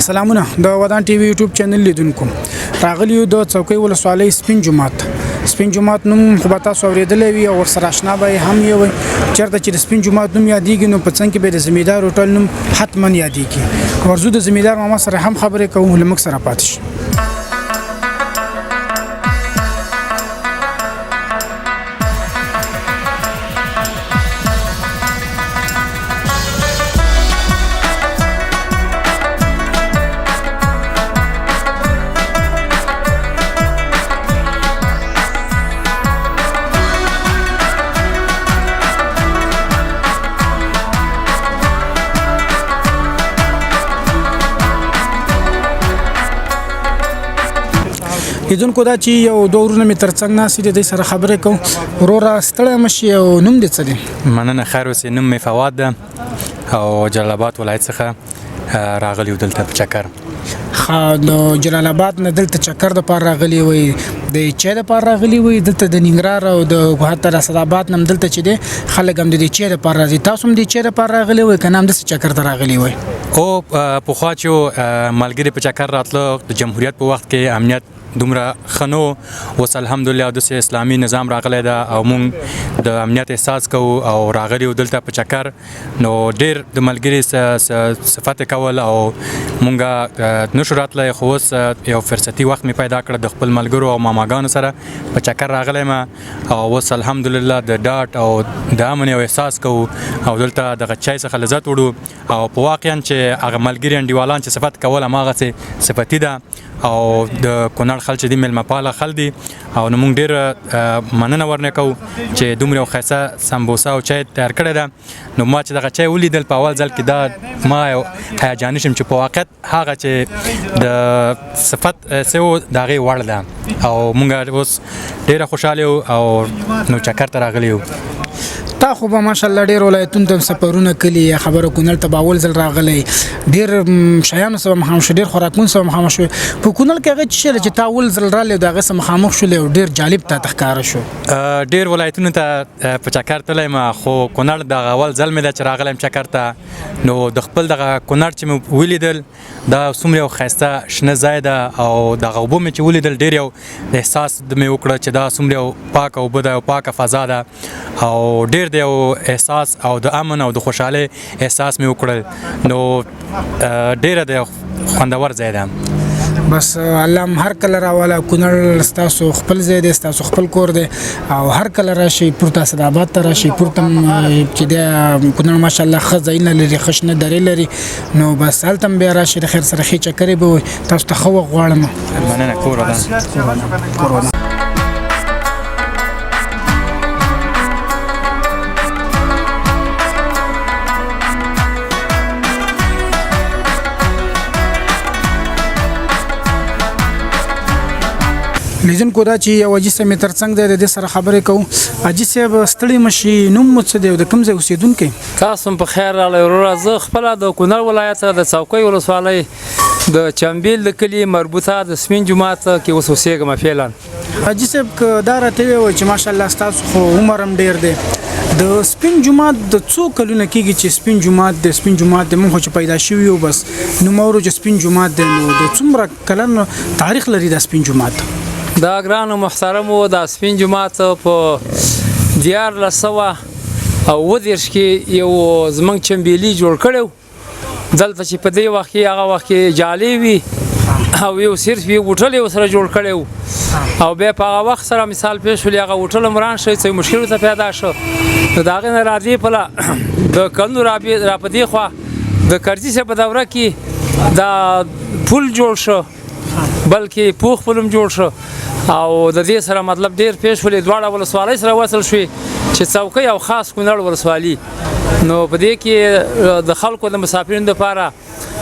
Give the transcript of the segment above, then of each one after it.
سلامونه د ودان ټي وي یوټیوب چینل لیدونکو، راغلی یو د څوکۍ ولسوالۍ سپین جومات. سپین جومات نوم خو به تاسو اورېدلی وي او ورسره آشنا به یې هم یوئ. چېرته چې د سپین جومات نوم یادېږي نو په څنګ کې به د زمیندار هوټل نوم حتما یادېږي. ورځو د زمیندار ماما سره هم خبرې کوو، له موږ سره پاتې شي. لیدونکو، دا چې یو دوه ورونه مې ترڅنګ ناست دي، دوی سره خبرې کوم. وروره، ستړی مه شي او نوم دې څه دی؟ مننه، خیر اوسې. نوم مې فواد ده او جلال آباد ولایت څخه راغلی یو دلته په چکر. ښه، نو جلال آباد نه دلته چکر د پاره راغلی وي، د چای د پاره راغلی وي؟ دلته د ننګرهار او د حتی د اسداباد نه هم دلته چې دی خلک هم د دې چای د پاره راځي. تاسو هم د چای د پاره راغلی وي که نه همداسې چکر ته راغلی وي؟ او پخوا چې ملګري په چکر راتله، د جمهوریت په وخت کې امنیت دومره ښه نه و. اوس الحمدلله داسې اسلامي نظام راغلی ده او مونږ د امنیت احساس کوو او راغلي یو دلته په چکر. نو ډیر د ملګري صفت کول او مونږ نشو راتلی، خو اوس یو فرصتي وخت مې پیدا کړ، د خپل ملګرو او ماماګانو سره په چکر راغلی ما او اوس الحمدلله د ډاډ او د امن یو احساس کوو او دلته دغه چای څخه لذت وړو. او په واقعا چې هغه ملګري انډیوالان چې صفت کول، هماغسې صفتي ده او د کونړ خلک چې دي، میلمه پاله خلک دي او نو مونږ ډیر مننه ورنه کوو چې دومره یو ښایسته سمبوسه او چای تیار کړی ده. نو ما چې دغه چای ولیدل په اول ځل کې، دا ما یو هیجاني شم چې په واقعیت هغه چې د صفت څه و، د هغې وړ ده او مونږ اوس ډیره خوشحاله یو او نو چکر ته راغلي یو. تا خو به ماشاءالله ډېر ولایتونو ته سفرونه کړي، یا خبره کونړ ته به اول ځل راغلی، ډېر شیانو سره مخامخ شو، ډېر خوراکونو سره مخامخ شو. په کونړ کې هغه څه شی چې تا اول ځل راغلی د هغه سره مخامخ شولې او ډېر جالب تا ته ښکاره شو؟ ډېر ولایتونو ته په چکر تللی ما، خو کونړ دغه اول ځل مې ده چې راغلی یم چکر ته. نو د خپل دغه کونړ چې مې ولیدل، دا څومره یو ښایسته شنه ځای ده او دغه اوبه مې چې ولیدل، ډېر یو احساس مې وکړه چې دا څومره یو پاکه اوبه ده او پاکه فضا ده او ډېر د یو احساس او د امن او د خوشحالۍ احساس مې وکړل. نو ډېره د خوندور ځای ده. بس الله هم هر کله راواله. کونړ ستاسو خپل ځای دی، ستاسو خپل کور دی او هر کله راشي، پورته اسداباد ته راشي. پورته هم چې دی کونړ ماشاءالله ښه ځایونه لري، ښه شنه درې لري، نو بس هلته هم بیا راشي د خیر سره، ښې چکرې به وي. تاسو ته ښه وخت غواړم. مننه، کور ودان. کور ودان. لیدونکو، دا چې یو حاجي صاحب مې ترڅنګ دی، د دې سره خبرې کوو. حاجي صاحب، ستړي مه شي، نوم مو څه دی او د کوم ځای اوسېدونکی؟ تاسو هم په خیر راغلی وروره. زه خپله د کونړ ولایت د څوکۍ ولسوالۍ د چمبیل د کلي مربوطه د سپین جومات کې اوس اوسېږم فعلا. حاجي صاحب، که دا راته ووایئ چې ماشاءالله ستاسو خو عمر هم ډېر دی، د سپین جومات د څو کلونه کېږي چې سپین جومات دی؟ سپین جومات دی، موږ خو چې پیدا شوي یو بس نوم اورو چې سپین جومات دی. نو د څومره کلن تاریخ لري دا سپین جومات؟ دا ګرانو محترمو، دا سپین جومات په 1337 کې یو زمونږ چمبیلی جوړ کړی و دلته، چې په دې وخت کې هغه وخت کې جالې وي او یو صرف یو هوټل یې ورسره جوړ کړی و او بیا په هغه وخت سره مثال پېښ شول، هغه هوټل هم وران شو، څه مشکل ورته پیدا شو. نو د هغې نه را دې پله د کلونو را په دې خوا د کرزي صاحب په دوره کې دا پل جوړ شو، بلکې پوخ پل هم جوړ شو او د دې سره مطلب ډېر پېښ شولې، دواړه ولسوالۍ سره وصل شوې چې څوکۍ او خاص کونړ ولسوالي. نو په دې کې د خلکو د مسافرینو دپاره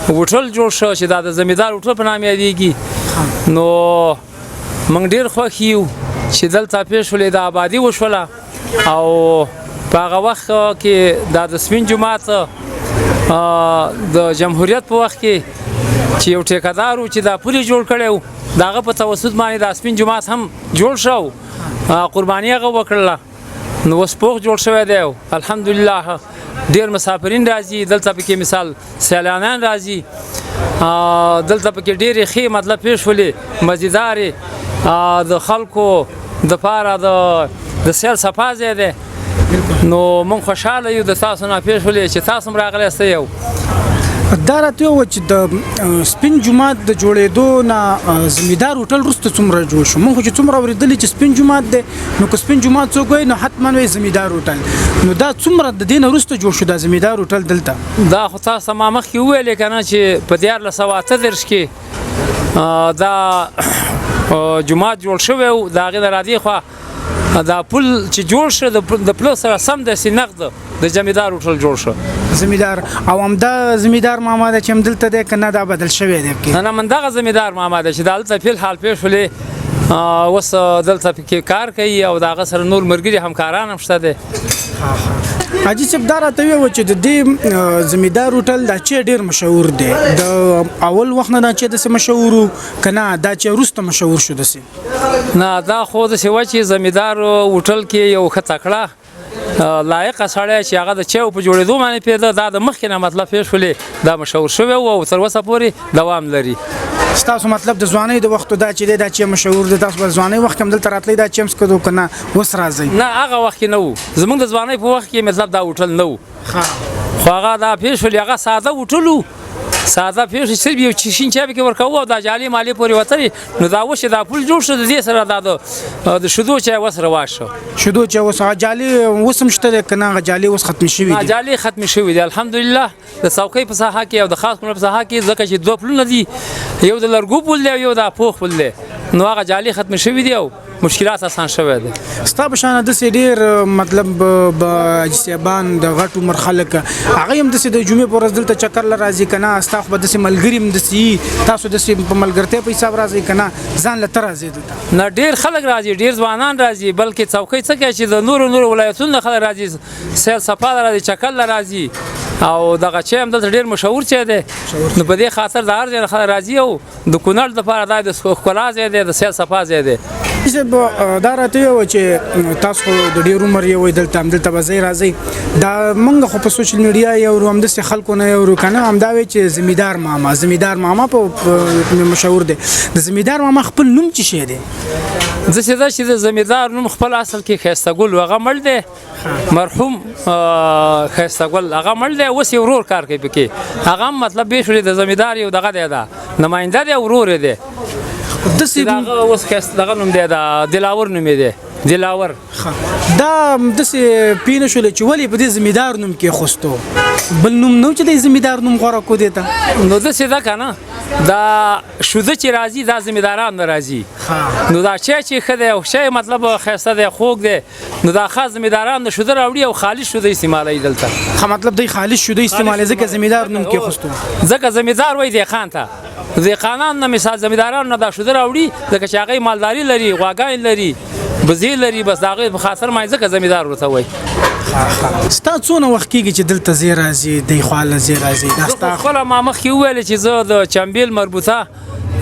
هوټل جوړ شو چې دا د زمیندار هوټل په نام یادېږي. نو موږ ډېر خوښ یو چې دلته پېښ شولې، د آبادي وشوله او په هغه وخت کې دا د سپین جومات د جمهوریت په وخت کې چې یو ټیکهدار و چې دا پولې جوړ کړی و، د هغه په توسط باندې دا سپین جومات هم جوړ شو، قرباني هغه وکړله. نو اوس پوخ جوړ شوی دی، الحمدلله. ډیر مسافرین راځي دلته پکې، مثال سیلانیان راځي دلته پکې، ډېرې ښې مطلب پېښ شولې مزیدارې د خلکو دپاره د سیل صفا ځای دی. نو موږ خوشحاله یو د تاسو نه پېښ شولې چې تاسو هم راغلی یاستئ. یو دا راته ووایه چې د سپین جومات د جوړېدو نه زمیندار هوټل وروسته څومره جوړ شو؟ موږ خو چې څومره اورېدلي چې سپین جومات دی، نو که سپین جومات څوک وایي نو حتما وایي زمیندار هوټل. نو دا څومره د دې نه وروسته جوړ شو دا زمیندار هوټل دلته؟ دا خو تاسو ته ما مخکې وویلې که نه چې په 1338 کې دا جومات جوړ شوی و. د هغې نه رادېخوا دا پل چې جوړ شو، د پله سره سم داسې نقد د زمیندار هوټل جوړ شو. زمیندار، او همدا زمیندار ماما دی چې همدلته دی که نه دا بدل شوی دی پکې؟ نه نه، همدغه زمیندار ماما دی چې دلته فی الحال پېښ شولې، اوس دلته پکې کار کوي او د هغه سره نور ملګري همکاران هم شته دی. حاجي صاحب، دا راته ووایه چې د دې زمیندار هوټل دا چې ډېر مشهور دی، د اول وخت نه دا چې داسې مشهور و که نه دا چې وروسته مشهور شو داسې؟ نه، دا خو داسې وه چې زمیندار هوټل کې یو ښه تکړه لایقه سړی چې هغه د چایو په جوړېدو باندې پېده، دا د مخکې نه مطلب پېښ شولې دا مشهور شوی و او تر اوسه پورې دوام لري. ستاسو مطلب د ځوانۍ د وختو دا چې دی دا چې مشهور دی، تاسو به ځوانۍ وخت کې هم دلته راتلئ دا چې هم څکدو که نه اوس راځئ؟ نه، هغه وخت کې نه و، زموږ د ځوانۍ په وخت کې مطلب دا هوټل نه و. خو هغه دا پېښ شولې هغه ساده هوټل و، ساده پېښ صرف یو شین چای پکې ورکوو او دا جالې مالې پورې وتلې. نو دا اوس چې دا پل جوړ شو د دې سره دا د شیدو چای اوس رواج شو. شیدو چای اوس هغه جالې اوس هم شته دی که نه هغه جالې اوس ختمې شوې دي؟ جالې ختمې شوې دي الحمدلله. د څوکۍ په ساحه کې او د خاص کونړ په ساحه کې، ځکه چې دوه پلونه دي، یو د لرګو پل دی او یو د پوخ پل دی، نو هغه جالې ختمې شوې دي او مشکلات اسان شوی دی. ستا په شان داسې ډېر مطلب حاجي صاحبان د غټ عمر خلک هغه هم داسې د جمعې په ورځ دلته چکر له راځي که نه؟ ستا خو به داسې ملګري هم داسې وي، تاسو داسې په ملګرتیا په حساب راځئ که نه ځان له ته راځئ دلته؟ نه، ډېر خلک راځي، ډېر ځوانان راځي، بلکې څوکۍ څه کوي چې د نورو نورو ولایتونو نه خلک راځي، سیل صفا له راځي، چکر له راځي، او دغه چای هم دلته ډېر مشهور چای دی. نو په دې خاطر د هر ځای نه خلک راځي او د کونړ دپاره دا د ښکلا ځای دی، د سیل صفا ځای دی. صاحب، دا راته ووایه چې تاسو خو د ډېر عمر یې وئ دلته، همدلته به ځئ راځئ، دا موږ خو په سوشل میډیا یې اورو، همداسې خلکو نه یې اورو که نه، همدا وایي چې زمیندار ماما، زمیندار ماما په مشهور دی. د زمیندار ماما خپل نوم څه شی دی؟ داسې ده چې د زمیندار نوم خپل اصل کې ښایسته ګل و، هغه مړ دی، مرحوم ښایسته ګل هغه مړ دی، اوس یې ورور کار کوي پکې. هغه هم مطلب بې شولې د زمیندار یو دغه دی، دا نماینده دی، ورور یې دی. داسې دغه اوس ښایسته دغه نوم دی، دا دلاور نوم یې دی، دلاور. دا داسې پوه نه شولې چې ولې په دې زمیندار نوم کېښوستو، بل نوم نه و چې د زمیندار نوم غوره کړو دې ته؟ نو داسې ده که نه، دا شوده چې راځي دا زمینداران نه راځي، نو دا چای چې ښه دی او چای مطلب ښایسته دی، خوږ دی، نو دا خاص زمینداران د شوده راوړي او خالص شوده استعمالوي دلته. مطلب دی خالص شوده استعمالوي ځکه زمیندار نوم کېښوستو. ځکه زمیندار وایي دهقان ته، دهقانان نه مثال زمینداران نه دا شوده راوړي، ځکه چې هغوی مالداري لري، غواګانې لري، بزې لري، بس د هغوی په خاطر ما ځکه زمیندار ورته وایي. ستا څونه وخت کېږي چې دلته ځې راځې، دی خوا له ځې راځې؟ دا زه ستا خو خپله ما مخکې وویل چې زه د چمبیل مربوطه،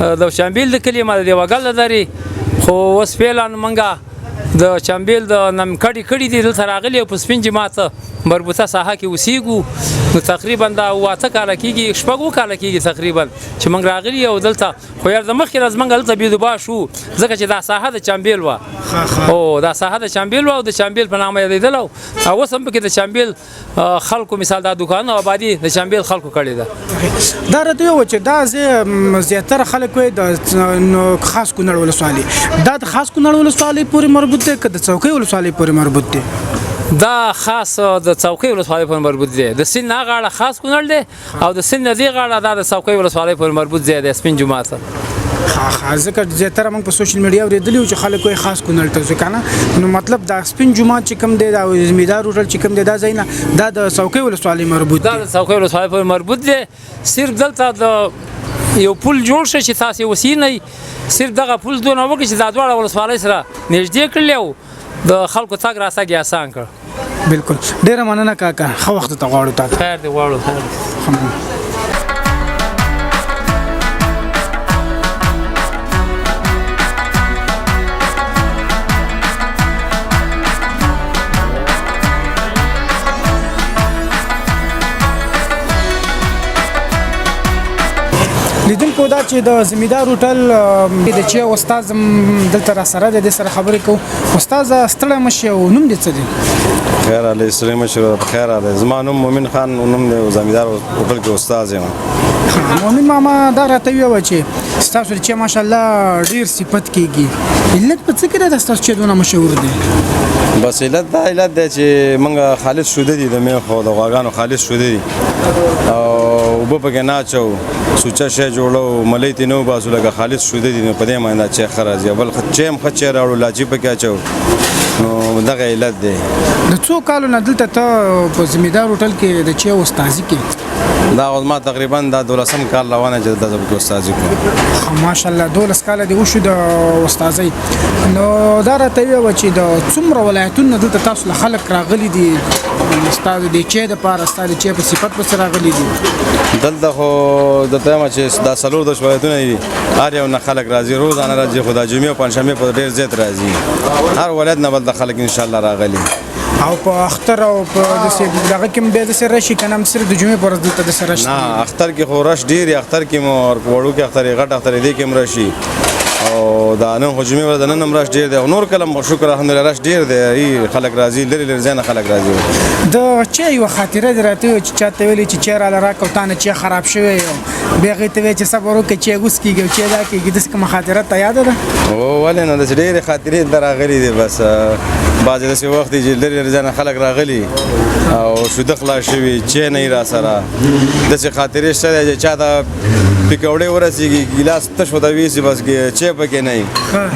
د چمبیل د کلي ما د دیوګل له درې، خو اوس فعلا موږ د چمبیل د نمکړې کړي دي، دلته راغلي او په سپین جومات مربوطه ساحه کې اوسېږو. نو تقریبا دا اووه اته کاله کېږي، شپږ اووه کاله کېږي تقریبا چې موږ راغلي یو دلته. خو یار د مخکې نه زموږ دلته بیدوبا شو، ځکه چې دا ساحه د چمبیل وه. او دا ساحه د چمبیل وه او د چمبیل په نامه یادېدله او اوس هم پکې د چمبیل خلکو مثال دا دوکانونه او آبادي د چمبیل خلکو کړې ده. دا راته ووایه چې دا ځای زیاتره خلک وایي د خاص کونړ ولسوالي، دا د خاص کونړ ولسوالۍ پورې مربوط دی که د څوکۍ ولسوالۍ پورې مربوط دی؟ دا خاص د څوکۍ ولسوالۍ پورې مربوط دی. د سیند نه غاړه خاص کونړ دی او د سیند نه دې غاړه دا د څوکۍ ولسوالۍ پورې مربوط ځای دی، سپین جومات. ځکه زیاتره موږ په سوشل میډیا اورېدلي وو چې خلک وایي خاص کونړ ته ځو که نه، نو مطلب دا سپین جومات چې کوم دی، دا زمیندار هوټل چې کوم دی، دا ځای نه دا د څوکۍ ولسوالۍ مربوط دا دی. د څوکۍ ولسوالۍ پورې مربوط دی. صرف دلته د یو پل جوړ شو چې تاسې وسینئ، صرف دغه پل دونه وکړي چې دا دواړه ولسوالۍ سره نږدې کړلې او د خلکو تګ راتګ یې اسان کړ. بالکل، ډېره مننه کاکا، ښه وخت ته غواړو تا ته. خیر دې غواړو، خیر. ښه مننه. لیدونکو دا چې د زمیدار هوټل د چې استاد دلته را سره د سره خبرې کو. استاد ستړی مشه او نوم دې څه دی؟ خیر علی، ستړی مشه، خیر علی. زما نوم مومن خان نوم دی، زمیدار هوټل کې استاد یم. مومن ماما، دا راته ویوه چې ستاسو چې ماشاءالله ډیر صفت کیږي، علت په څه کې ده ستاسو چې دونه مشهور دی؟ بس علت دا علت دی چې موږ خالص شوده دي، د میخو د غواګانو خالص شوده دي او اوبه پکې نه اچوو، سوچه شی جوړو، ملۍ ترې نه وباسو، لکه خالص شوده دي، نو په دې معنی دا چای ښه راځي. بل چای هم ښه چای راوړو، لاچي پکې اچوو، نو دغه علت دی. د څو کالو نه دلته ته په زمیدار هوټل کې د چای استادي کې؟ دا اوس ما تقریبا دا 12 کال روانه چې دلته پکې استادي کوم. ماشاءالله، 12 کاله دې وشو د استادۍ. نو دا راته ویوه چې د څومره ولایتونو دلته تاسو له خلک راغلي دي ستا د دې چای دپاره، ستا د چای په صفت پسې راغلي دي؟ دلته خو درته وایم چې دا 34 ولایتونه دي، هر یو نه خلک راځي، روزانه راځي، خو دا جمعې او پنجشنبې په ډېر زیات راځي، هر ولایت نه بلته خلک انشاءالله راغلي. او په اختر او په داسې دغه کې هم بیا داسې راشي که نه هم صرف د جمعې په ورځ دلته داسې رش؟ نه، اختر کې خو رش ډېر، اختر کې مو وړوکی اختر یې، غټ اختر یې، دې کې هم راشي. او دا نن خو جمعې ورځ ده، نن هم رش ډېر دی، او نور کله هم شکر الحمدلله رش ډېر دی، خلک راځي، لرې لرې ځای نه خلک راځي. د چای یوه خاطره دې راته وویل چې چا ته ویلي چې چای راله راکړه او تا نه چای خراب شوی او بیا هغې ته ویل چې صبر وکړه چای اوس کېږي او چای دا کېږي، داسې کومه خاطره ته یاده ده؟ او ولې نه، داسې ډېرې خاطرې دلته راغلي دي. بس بعضې داسې وخت دي چې لرې لرې ځای نه خلک راغلي او شوده خلاص شوي، چای نه یې را سره. داسې خاطرې شته دی چې چا ته پکوړې ورسېږي، ګیلاس تش ورته ویسي، بس چای پکې نه وي.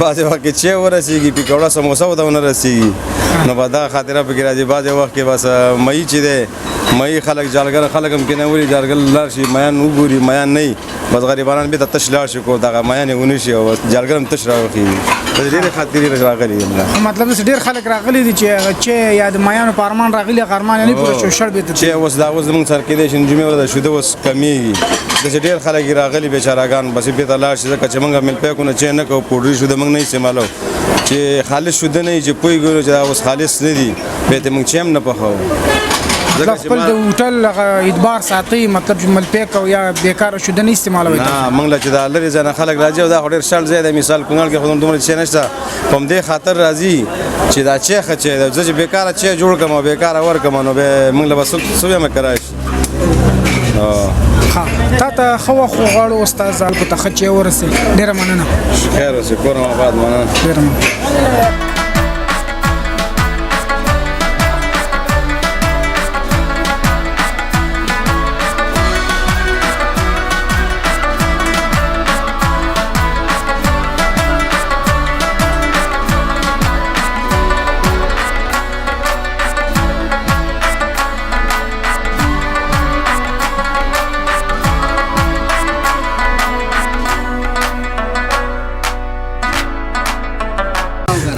بعضې وخت کې چای ورسېږي، پکوړه سموسه ورته ونه رسېږي، نو به دا خاطره پکې راځي. بعضې وخت کې بس مئی چې دی، مئی خلک جالګر خلک هم کېنولي، جالګر لاړ شي، میان وګوري، میان نه وي، بس غریبانان بېرته تش لاړ شي کور ته، هغه میان یې ونه شي او بس جالګر هم تش راوخېږي. داسې ډېرې خاطرې راغلي دي. مطلب داسې ډېر خلک راغلي دي چې چای یا د میانو په ارمان راغلي، هغه ارمان یې نه پوره شو، شړ بېرته چای اوس دا اوس زموږ سره کېدای شي جمعې ورځ شوده اوس کمېږي. داسې ډېر خلک یې راغلي بېچارهګان، بس یې بېرته لاړ شي، ځکه چې موږ ملپیکونه چای نه کوو، پوډري شوده موږ نه استعمالوو، چې خالص شوده نه وي، چې پوهېږو چې دا اوس خالص نه دي، بیا ته موږ چای هم نه پخوو. مطلب خپل د هوټل هغه اعتبار ساتئ، مطلب چې ملپیک او یا بېکاره شوده نه استعمالوئ؟ نه، موږ له چې دا لرې ځای نه خلک راځي او دا خو ډېر شل ځای دی، مثال کونړ کې خو دومره چای نشته، په همدې خاطر راځي چې دا چای ښه چای دی. زه چې بېکاره چای جوړ کړم او بېکاره ورکړم، نو بیا موږ له به څه بیا مې که راشي. ښه، تا ته ښه وخت غواړو استاد، خلکو ته ښه چای ورسوي. ډېره مننه. خیر اوسې، کور مو اباد. مننه، ډېره مننه.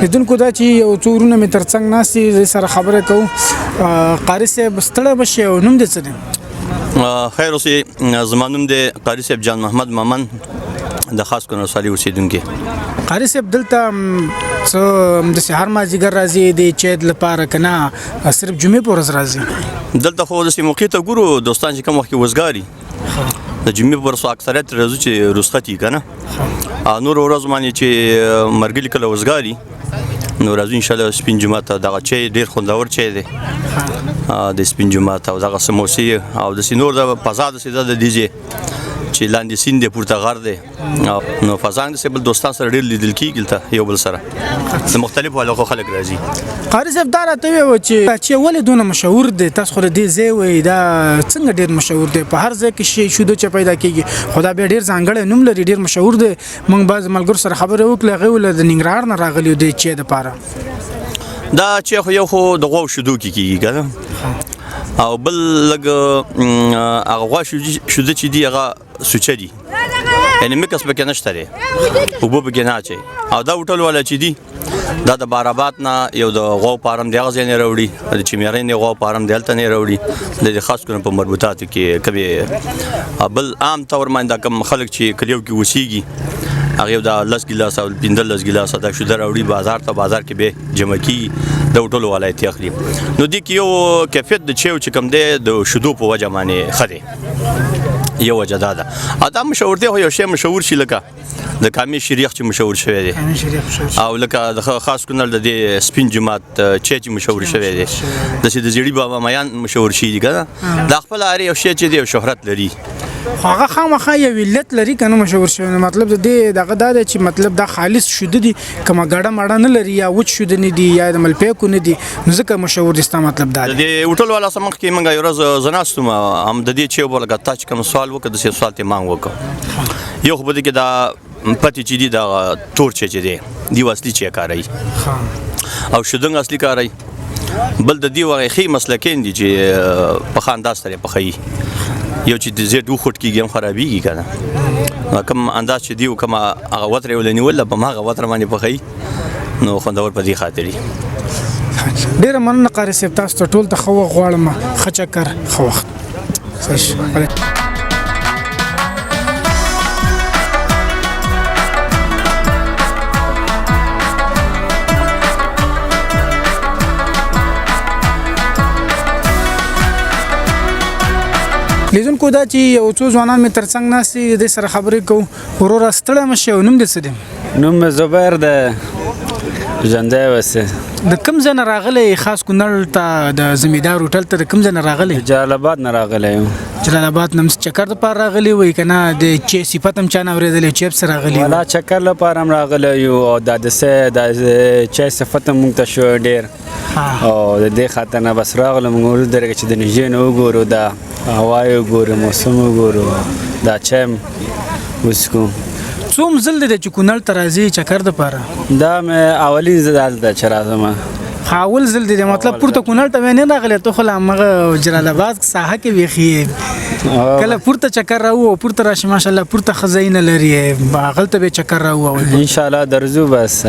لیدونکو دا چې یو څو ورونه مې ترڅنګ ناست دي، سره خبرې کوو. قاري صاحب ستړی به شې او نوم دې څه دی؟ خیر اوسې، زما نوم دی قاري صاحب جان محمد مامن، د خاص کونړ ولسوالۍ اوسېدونکی. قاري صاحب، دلته څه داسې هر مازدیګر راځي د چای لپاره که نه صرف جمعې په ورځ راځي؟ دلته خو داسې موقع ته ګورو، دوستان چې کوم وخت کې وزګاري، د جمعې په ورځ اکثریت راځو چې رخصت یي که نه، نور ورځ باندې چې مرګلي کله وزګاري نو راځو انشاءالله سپین جومات ته. دغه چای ډېر خوندور چای دی د سپین جومات، او دغه سموسې او داسې نور د فضا داسې ده د دې ځای چې لاندې سیند دی، پورته غر دی، نو فضا داسې بل دوستان سره ډېر لیدل کېږي، دلته یو بل سره د مختلفو علاقو خلک راځي. قاري صاحب، دا راته ووایه چې چای ولې دونه مشهور دی؟ تاسو خو د دې ځای وایئ، دا څنګه ډېر مشهور دی؟ په هر ځای کې شی شوده چې پیدا کېږي، خو دا بیا ډېر ځانګړی نوم لري، ډېر مشهور دی. موږ بعضې ملګرو سره خبرې وکړې، هغې وویل د ننګرهار نه راغلي یو د چای دپاره. دا چای خو یو خو د غواو شیدو کې کېږي که نه، او بل لږ هغه غوا شیده چې دي هغه سوچه دي، یعنې مکس پکې نشته دی، اوبه پکې نه اچوي. او دا هوټل والا چې دي دا د بارابات نه یو د غواو فارم دی، هغه ځای نه راوړي، د چمیارۍ نه غواو فارم دی هلته نه راوړي، د دې خاص کونه په مربوطاتو کې کوي. بل عام طور باندې دا کوم خلک چې کلیو کې اوسېږي هغه یو دا 10 ګیلاسه او 15 ګیلاسه دا شوده راوړي بازار ته، بازار کې به جمع کېږي، د هوټلو والا یې ترې اخلي. نو دې کې یو کیفیت د چایو چې کوم دی د شیدو په وجه باندې ښه دی. یو وجه دا ده. او دا مشهورتیا خو یو شی مشهور شي، لکه د کامې شریخ چې مشهور شوی دی، او لکه د خاص کونړ د دې سپین جومات چې مشهور شوی دی، داسې د زیړي بابا میان مشهور شوي دي که نه. دا خپله هر یو شی چې دی یو شهرت لري، خو هغه خامخا یو علت لري که نه مشهور شوی. مطلب د دې دغه دا دی چې مطلب دا خالص شوده دي، کومه ګډه مړه نه لري، یا وچ شوده نه دي، یا د ملپیکو نه دي، نو ځکه مشهور دي. ستا مطلب دا دی. د دې هوټل والا سره مخکې موږ یو ورځ زه ناست وم، هم د دې چې وبه لکه تا چې کوم سوال وکړ داسې سوال ته ما هم وکړ. یو خو په دې کې دا پتې چې دي، دا تور چای چې دی، دی اصلي چای کاروي او شودنګ اصلي کاروي. بل د دې وغې ښې مسلکین دي چې په ښه انداز سره یې پخوي. یو چې د زیټ وخوټ کېږي هم خرابېږي که نه، کوم انداز چې دی کومه هغه وتره یې ولې نیولې په هماغه وتره باندې پخوي، نو خوندور په دې خاطر وي. ډېره مننه قاري صاحب، تاسو ته ټول ته ښه وخت غواړم، ښه چکر، ښه وخت. لیدونکو دا چې یو څو ځوانان مې ترڅنګ ناست دي، د دې سره خبرې کوو. وروره ستړی مه شې، او نوم دې څه دی؟ نوم مې زبیر دی، ژوندی اوسې. د کوم ځای نه راغلی یې؟ خاص کونړ ته د زمیندار هوټل ته د کوم ځای نه راغلی؟ جلال آباد نه راغلی یم. جلال آباد نه چکر دپاره راغلی وئ که نه د چای صفت هم چا نه اورېدلی، چای پسې راغلی؟ ولا چکر لپاره هم راغلی یو، او دا د چای صفت هم موږ ته شو ډېر، او د دې خاطر نه بس راغلو موږ ودرېږو چې د نږدې نه وګورو، دا هوا یې وګورو، موسم وګورو، دا چای هم وڅښو. څوم ځل دی چې کونړ ته راځې چکر دپاره؟ دا مې اولین ځل ده چې راځم. ښه، اول ځل دی، مطلب پورته کونړ ته نه راغلی، ته خو لا هماغه جلال آباد ساحه کې بیخي کله پورته چکر راوو، پورته راشي ماشاءالله پورته ښه ځایونه لري، هغلته به چکر راوو. انشاءالله درځو بس،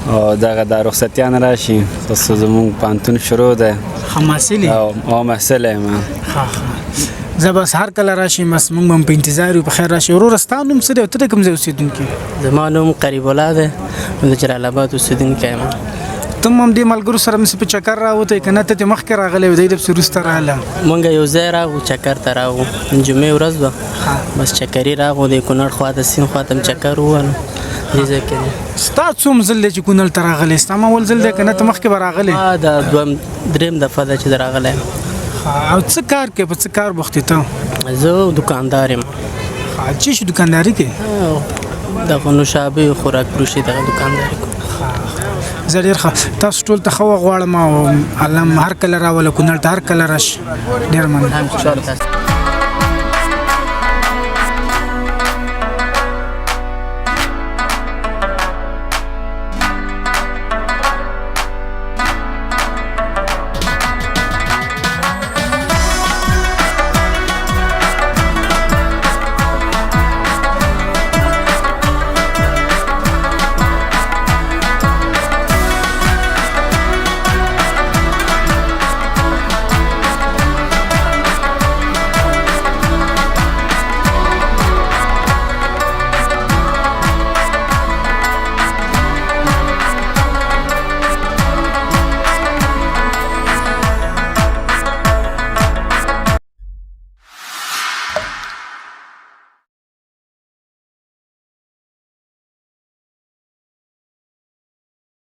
او دغه دا رخصتیان راشي، خو زموږ پوهنتون شروع دی. ښه محصل یې؟ او محصل یم. ښه ښه، زه بس هر کله راشي بس موږ به هم په انتظار یو، په خیر راشي. وروره ستا نوم څه دی او ته د کوم ځای اوسېدونکی؟ زما نوم قریب الله دی، د جلال آباد اوسېدونکی یم. ته هم دې ملګرو سره مې په چکر راوتی که نه ته دې مخکې راغلی وې، دی د پسې وروسته راغله؟ موږ یو ځای راغو، چکر ته راغو، جمعې ورځ وه، بس چکري راغو، د کونړ خوا ته سیند خوا ته هم چکر ووهلو دې ځای کې دی. ستا څوم ځل دی چې کونړ ته راغلی؟ ستا هم اول ځل دی که نه ته مخکې به راغلی؟ ما دا دویم دریم دفعه ده چې راغلی یم. او څه کار کوې، په څه کار بوخت یې ته؟ زه دوکاندار یم. څه شي دوکانداري کوې؟ دغه نوشابې خوراک فروشي دغه دوکانداري کوم. زه ډېر ښه، تاسو ټول ته ښه وخت غواړم او الله مو هر کله راوله کونړ ته، هر کله راشي. ډېره مننه.